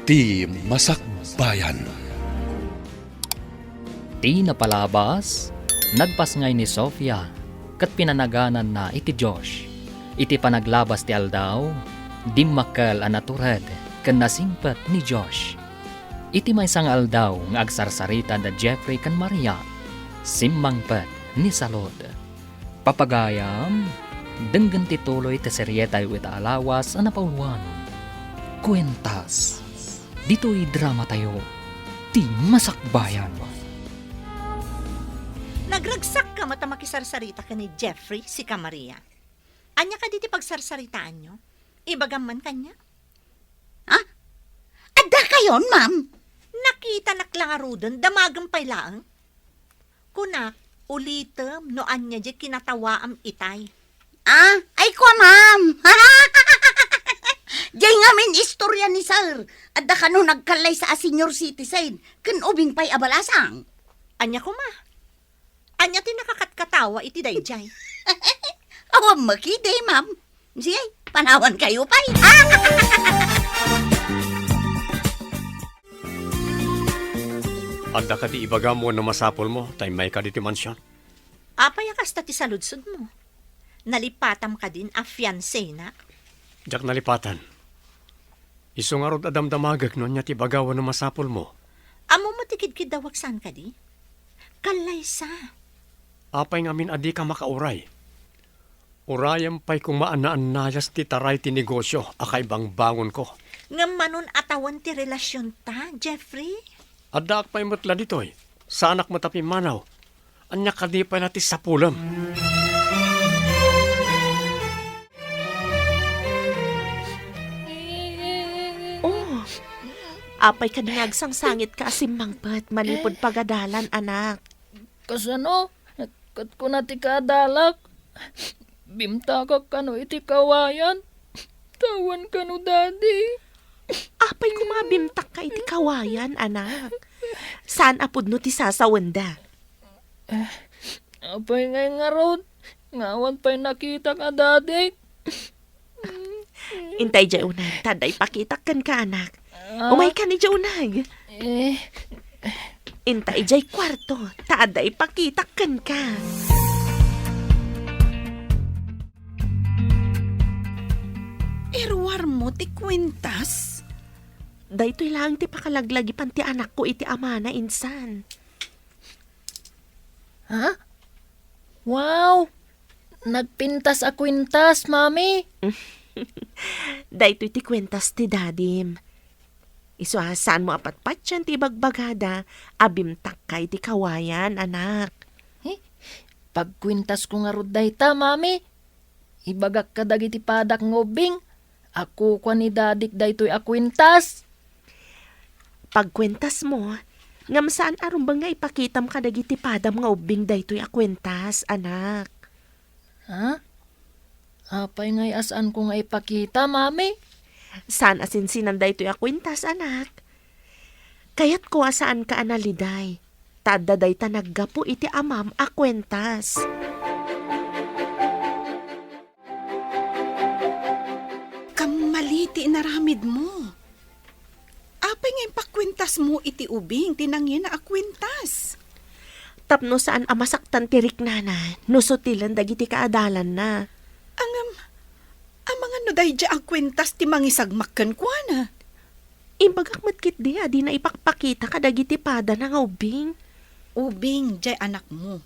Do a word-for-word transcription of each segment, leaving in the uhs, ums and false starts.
Ti Masakbayan. Ti napalabas, nagpasngay ni Sofia, ket pinanagananna iti Dios. Iti panaglabas ti aldaw, dimmakkel a natured ken nasingpet ni Josh. Iti maysa nga aldaw nga agsarsarita da Jeffrey ken Maria, simmangpet ni Salud. Papagayam, denggen ti tuloy ti serietayo ita a lawas a napauluan, Kuentas. Ditoy dramatayo, Ti Masakbayan. Nagragsakka met a makisarsarita ken ni Jeffrey, sika Maria. Ania kadi ti pagsarsaritaanyo? Ibagam man kaniak. Ha? Adda kayon, ma'am? Nakitanak la ngaruden, damagem pay laeng. Kunak, ulitem no ania diay kinatawaam itay. Ah, ay kua, ma'am. Diay ngamin istorya ni sir. Adda kano nagkallaysa a senior citizen, ken ubing pay a balasang. Ania koma? Ania ti nakakatkatawa iti daydiay? Awan makidi, ma'am. Sige, panawan kayo pay. Adda kadi ibagam wenno masapulmo ta immayka ditoy mansion? Apay a kasta ti saludsodmo? Nalipatam kadin a fiancé-nak? Diak nalipatan. Isu ngarud a damdamagek no ania ti ibaga wenno masapulmo. Ammom ti kidkiddawak saan kadi? Kallaysa. Apay ngamin a dika makauray? Urayem pay koma a naannayas ti taray ti negosio a kaibangbangonko. Ngem manon a tawen ti relasionta, Jeffrey? Addaak pay met la ditoy. Saanak met a pimmanaw. Ania kadi pay la ti sapulem? Oh, apay kadi nga agsangsangitka a simmangpet manipud pagadalan, anak? Kasano? Ket kuna ti kaadalak, bimtakak kano iti kawayan. Tawen kano, Daddy. Apay koma a bimtakka iti kawayan, anak? Saan a pudno ti sasawenda? Eh, apay ngay ngarud nga awan pay nakitak a dadik? Intay jay uneg, ta adda ipakitak kenka, anak. Ah? Umayka ni jay uneg. Eh. Intay jay kuarto, ta adda ipakitak kenka. Iruarmo ti kuentas? Daytoy laeng ti pakalaglagipan ti anakko iti amana insan. Ha? Wow! Nagpintas a kuentas, Mami. Daytoy ti kuentas ti dadim. Isu a saanmo a patpatien ti ibagbagada a bimtakka iti kawayan, anak. Eh, pagkuentasko ngarud dayta, Mami. Ibagak kadagiti padak nga ubbing a kukua ni dadik daytoy a kuentas. Pagkuentasmo, ngem saan a rumbeng nga ipakitam kadagiti padam nga ubbing daytoy a kuentas, anak. Ha? Apay ngay a saanko nga ipakita, Mami? Saan a sinsinan daytoy a kuentas, anak. Kayatko a saanka a naliday. Ta adda dayta naggapu iti amam a kuentas. Kammali ti inaramidmo. Apay nga impakuentasmo iti ubing ti nangyana a kuentas? Tapno saan a masaktan ti riknana no sutilen dagiti kaadalanna. Ngem, amangan no daydiay a kuentas ti mangisagmak kenkuana? Imbagak met ketdi a dina ipakpakita kadagiti padana nga ubbing. Ubing, diay anakmo.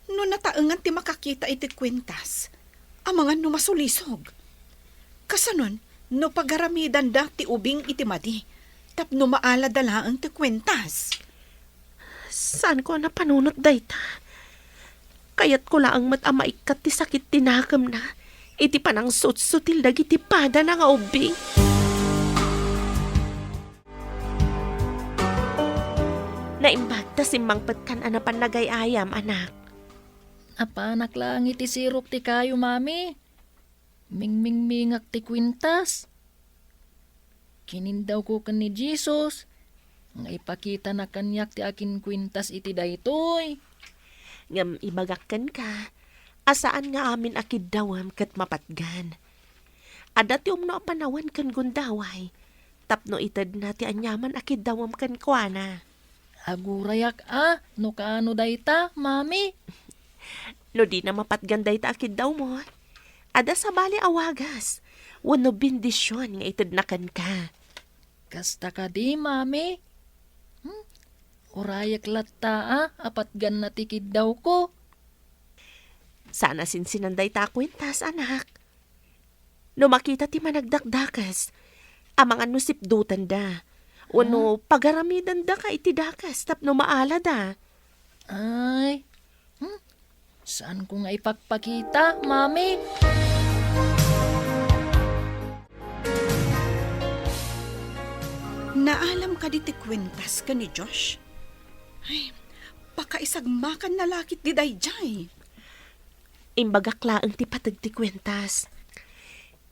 No nataengan ti makakita iti kuentas, amangan no masulisog. Kasanon, no pagaramidanda ti ubing iti madi, tapno maalada laeng ti kuentas? Saanko a napanunot dayta. Kayatko laeng met a maikkat ti sakit ti nakemna iti panangsutsutil dagiti padana nga ubbing. Naimbag ta simmangpetkan a napan nagay-ayam, anak. Napanak laeng iti sirok ti kayo, Mami. Mingmingmingak ti kuentas. Kinindawko ken ni Jesus nga ipakitana kaniak ti akinkuentas iti daytoy. Ngem ibagak kenka a saan nga amin a kiddawem ket mapatgan. Adda ti umno a panawen ken gundaway. tapno itedna ti aniaman a kiddawem kenkuana. Agurayak a no kaano dayta, Mami. No dina mapatgan dayta a kiddawmo, adda sabali a wagas wenno bendision nga itedna kenka. Kasta kadi, Mami? Hmm? Urayek latta a patganna ti kiddawko. Saan a sinsinan dayta a kuentas, anak. No makita ti managdakdakes, amangan no sipdutenda, wenno pagaramidendaka iti dakes tapno maalada. Ay, hmm? Saanko nga ipakpakita, Mami? Naalam kadi ti kuentas ken ni Josh? Ay, pakaisagmakanna la ketdi daydiay. Imbagak laeng ti pateg ti kuentas.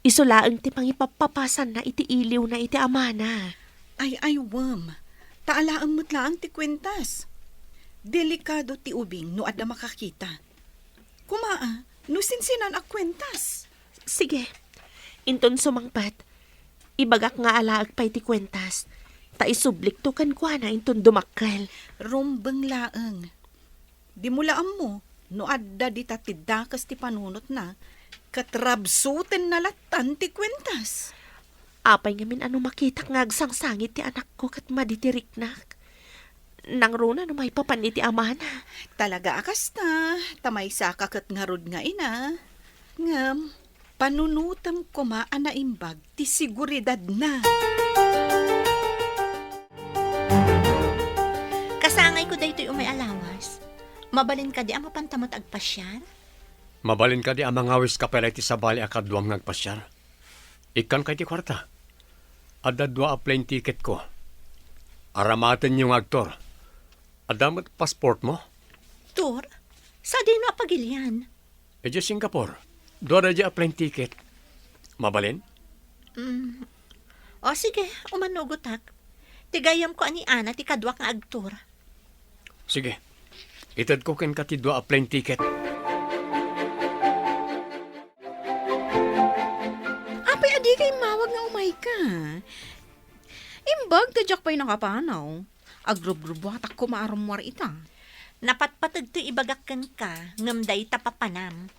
Isu laeng ti pangipappapasanna iti iliwna iti amana. Ay, ay, wen. Ta alaem met laeng ti kuentas. Delikado ti ubing no adda makakita. Koma, a, no sinsinan a kuentas. Sige. Inton sumangpet, ibagak nga alaek pay ti kuentas. Ta isublikto kenkuana inton dumakkel. Rumbeng laeng. Dimo la ammo no adda dita ti dakes ti panunotna, ket rabsutenna lattan ti kuentas. Apay ngamin a no makitak nga agsangsangit ti anakko ket madi ti riknak? Nangruna no maipapan iti amana. Talaga a kasta, ta maysaka ket ngarud nga ina. Ngem, panunotem koma a naimbag ti seguridadna. Kasangayko daytoy umay a lawas. Mabalin kadi a mapanta met agpasiar? Mabalin kadi a mangawiska pay la iti sabali a kaduam nga agpasiar? Ikkanka iti kuarta. Adda dua a plane ticketko. Aramatenyo nga agtour. Adda met passportmo? Tour? Sadino a pagilian? Idiay Singapore, dua daydiay a plane ticket. Mabalin? Mm. O, sige, umanugotak. Ti gayyemko a ni Ana ti kaduak nga agtour. Sige. Itedko kenka ti dua a plane ticket. Apay, adika immawag nga umayka? Imbag ta diak pay nakapanaw. Agrubrubuatak koma a rummuar ita. Napatpateg ti ibagak kenka, ngem dayta papanam.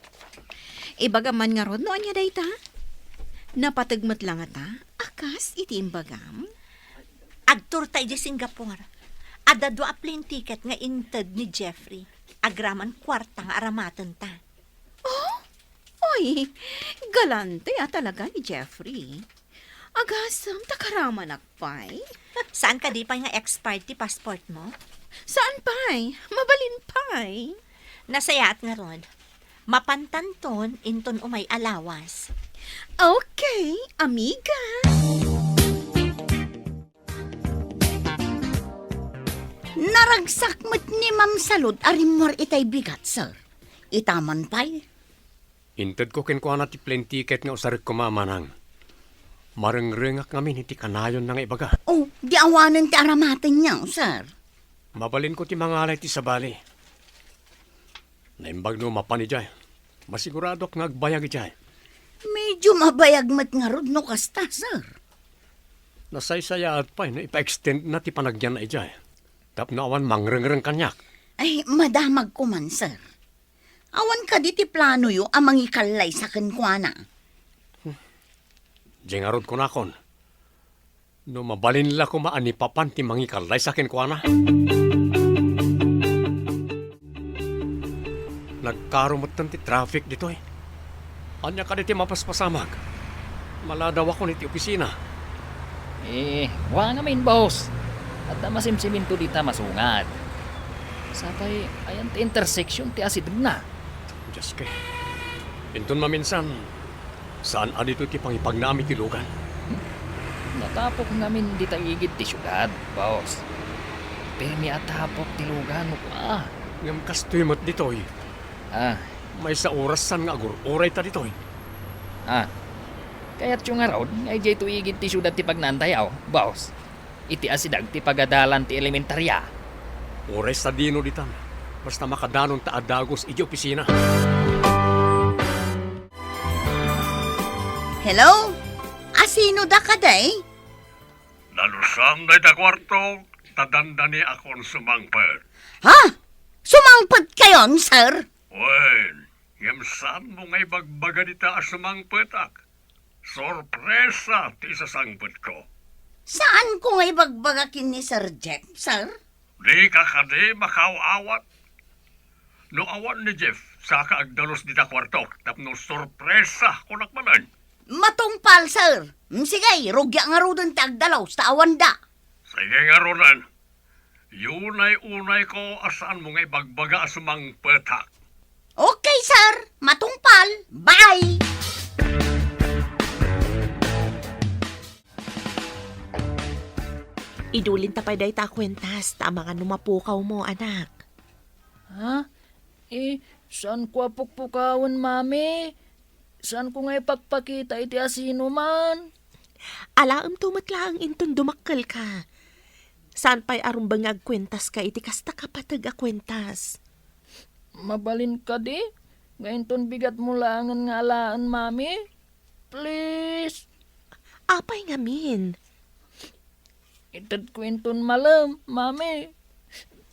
Ibagam man ngarud no ania dayta? Napateg met la ngata a kas iti imbagam? Agtour ta idiay Singapore. Adda dua a plane ticket nga inted ni Jeffrey. Agraman kuarta nga aramatenta. Oh? Oy, galante a talaga ni Jeffrey. Agasem ta karamanak pay. Saan kadi pay nga expired ti passportmo? Saan pay? Mabalin pay. Nasayaat ngarud. Mapantanton inton umay a lawas. Okay, amiga. Naragsak met ni Ma'am Salud a rimmuar itay bigat, sir. Ita man pay. Intedko kenkuana ti plane ticket nga usarek koma, manang. Marengrengak ngamin iti kanayonna nga ibaga. Oh, di awanen ti aramatenyo, sir. Mabalinko ti mangala iti sabali. Naimbag no mapan idiay. Masiguradok nga agbayag idiay. Medyo mabayag met ngarud no kasta, sir. Nasaysayaat pay no ipa-extendna ti panagyanna idiay. Tapno awan mangrengreng kaniak. Ay, madamagko man, sir. Awan kadi ti planoyo a mangikallaysa kenkuana? Diay ngarud kunakon. No mabalin la koma a ni Papan ti mangikallaysa kenkuana. Nagkaro metten ti traffic ditoy. Ania kadi ti mapaspasamak? Maladawakon iti opisina. Eh, wa ngamin, boss. Adda masimsimento dita masungad. Sapay, ayan ti intersection ti asidegna. Dios ko. Inton maminsan, saan a ditoy ti pangipagnaam iti lugan? Hmm? Natapok ngamin dita igid ti siudad, boss. Pirmi a tapok ti lugan, kua. Ngem kastoy met ditoy. Ah. Maysa orasan nga agur-uray ta ditoy. Ah. Kayatyo ngarud nga idiay to igid ti siudad ti pagnaantayo, boss? Iti asideg ti pagadalan ti elementarya. Uray sadino ditan, basta makadanon ta a dagus idiay opisina. Hello? Asino da kadi? Saan dayta kuartok, ta dandaniakon sumangpet. Ha? Sumangpetkayon, sir? Wen, ngem saanmo nga ibagbaga dita a sumangpetak? Sorpresa ti isasangpetko. Saanko nga ibagbaga ken ni Sir Jeff, sir? Dika kadi makaaw-awat? No awan ni Jeff, saka agdalus dita kuartok tapno sorpresa, kunak manen. Matungpal, sir. Mm, sige, rugiak ngaruden ti agdalus ta awanda. Sige ngaruden. Unay-unayko a saanmo nga ibagbaga a sumangpetak. Okay, sir. Matungpal. Bye! Idulinta pay dayta a kuentas, ta amangan no mapukawmo, anak. Ha? Eh, saanko a pukpukawen, Mami? Saanko nga ipakpakita iti asinoman? Alaemto met laeng inton dumakkelka. Saan pay a rumbeng nga agkuentaska iti kasta kapateg a kuentas. Mabalin kadi nga inton bigatmo laengen nga alaen, Mami? Please. Apay ngamin? Itedko inton malem, Mami.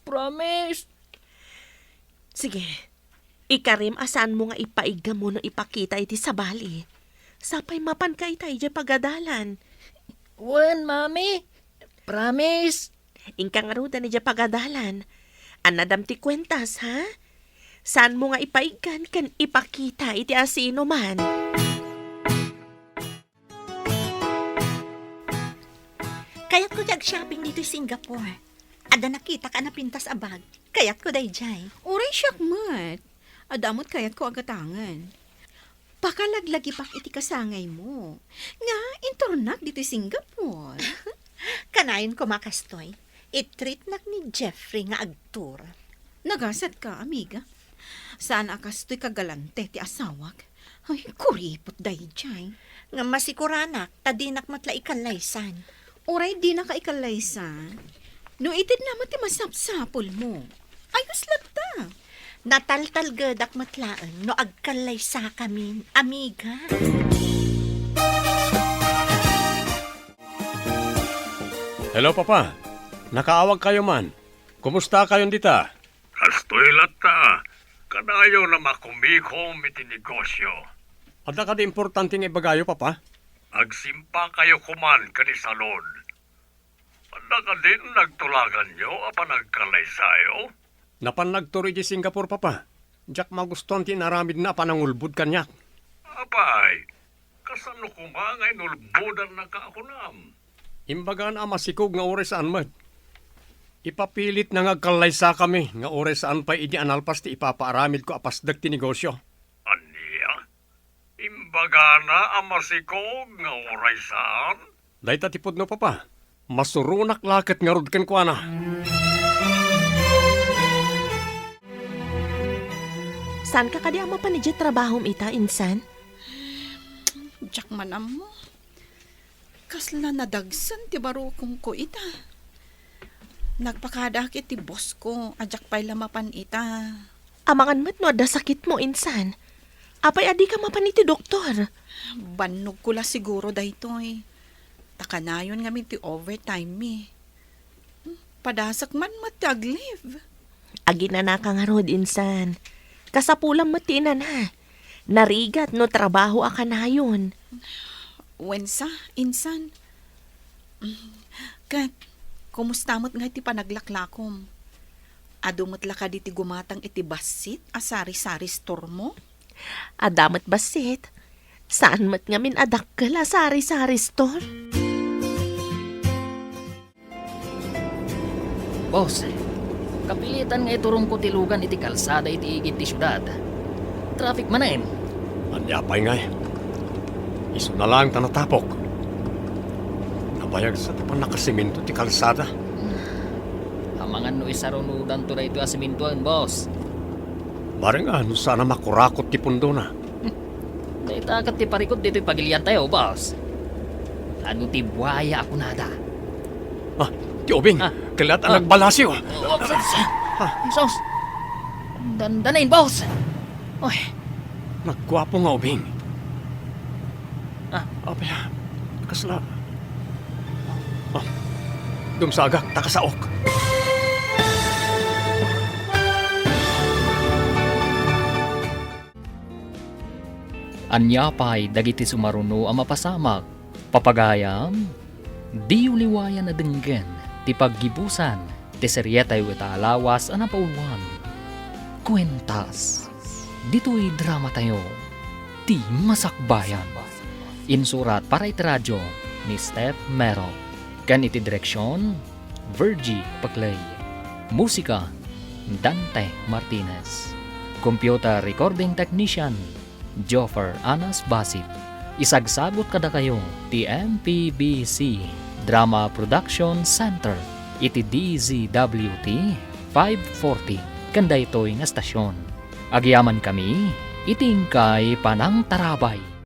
Promise. Sige. Ikarim a saanmo nga ipaiggamo no ipakita iti sabali. Sapay mapanka ita idiay pagadalan. Wen, Mami. Promise. Inka ngaruden idiay pagadalan. Annadam ti kuentas, ha? Saanmo nga ipaiggan ken ipakita iti asinoman. Kayatko ti ag-shopping ditoy Singapore. Adda nakitak a napintas a bag. Kayatko daydiay. Uray siak met. Adda met kayatko a gatangen. Pakalaglagipak iti kasangaymo nga inturnak ditoy Singapore. Kanayon koma kastoy, i-treatnak ni Jeffrey nga agtour. Nagasatka, amiga. Saan a kastoy kagalante ti asawak. Ay, kuripot daydiay. Nga masikuranak, ta dinak met la ikallaysan. Uray dinaka ikallaysan, no itedna met ti masapsapulmo. Ayos latta. Nataltalgedak met laeng no agkallaysakamin, amiga. Hello, Papa. Nakaawagkayo man. Kumustakayon dita? Kastoy latta, kanayon a makumikom iti negosyo. Adda kadi importante nga ibagayo, Papa? Agsimpakayo koman ken ni Salud. Adda kadin nagtulaganyo a panagkallaysayo? Napan nagtour idiay Singapore, Papa. Diak magustuan ti inaramidna a panangulbod kaniak. Apay, kasano koma nga inulbodannaka a kunam? Imbagana a masikog nga uray saan met. Ipapilitna nga agkallaysakami nga uray saan pay idi a nalpas ti ipapaaramidko a pasdek ti negosyo. Ania? Imbagana a masikog nga uray saan? Dayta ti pudno, Papa. Masuronak la ket ngarud kenkuana. Saanka kadi a mapan idiay trabahom ita, insan? Diak man ammo. Kasla nadagsen ti barukongko ita. Nagpakadaak iti bossko a diak pay la mapan ita. Amangan met no adda sakitmo, insan. Apay a dika mapan iti doktor? Bannogko la siguro daytoy. Ta kanayon ngamin ti overtime mi. Padasek man met ti ag-leave. Aginanaka ngarud, insan. Kasapulam met ti inana. Narigat no trabaho a kanayon. Wen sa, insan. Ket, kumusta met ngay ti panaglaklakom? Adu met la kadi ti gumatang iti bassit a sari-sari store mo? Adda met bassit. Saan met ngamin a dakkel a sari-sari store? Boss, kapilitan nga iturongko ti lugan iti kalsada iti igid ti siudad. Traffic manen. Ania pay ngay? Isuna laeng ta natapok. Nabayagsa ti pannakasemento ti kalsada. Amangan no isarunodanto daytoy a sementoen, boss. Bareng a no saan a makurakot ti pundona. Dayta ket ti parikut ditoy pagiliantayo, boss. Ano ti buaya a kunada? Ah, ti ubing. Ah. Kellat a Ah. nagbalasiw. Oh, sus. Ah. Sus. Dandanin, boss. Oy. Nagguapo nga ubing. Ah. Apay, ah, kasla. Ah. Dumsagak ta kasaok. Ania pay dagiti sumaruno a mapasamak? Papagayam, diyo liwayan a denggen ti paggibusan ti serietayo ita a lawas a napauluan, Kuentas. Ditoy dramatayo, Ti Masakbayan. Insurat para iti radio ni Steph Mero, ken iti direksion, Virgie Paclay. Musika, Dante Martinez. Computer recording technician, Joffer Anas Basit. Isagsabot kadakayo ti M P B C Drama Production Center iti D Z W T five forty ken daytoy nga estasion. Agyamankami iti inkay panangtarabay.